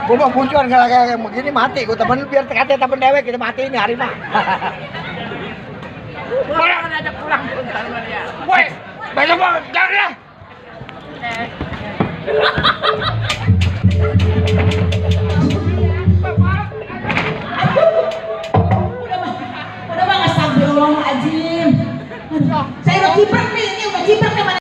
Gue mau puncuan kalau kayak begini mati. Gue temen biar tekatnya temen dewek kita mati ini hari mah. Pulang ajak pulang bentar dia. Woi, besok mau jangan ya. Udah bang, astagfirullahaladzim. Saya udah ciprat nih, ini udah ciprat nih.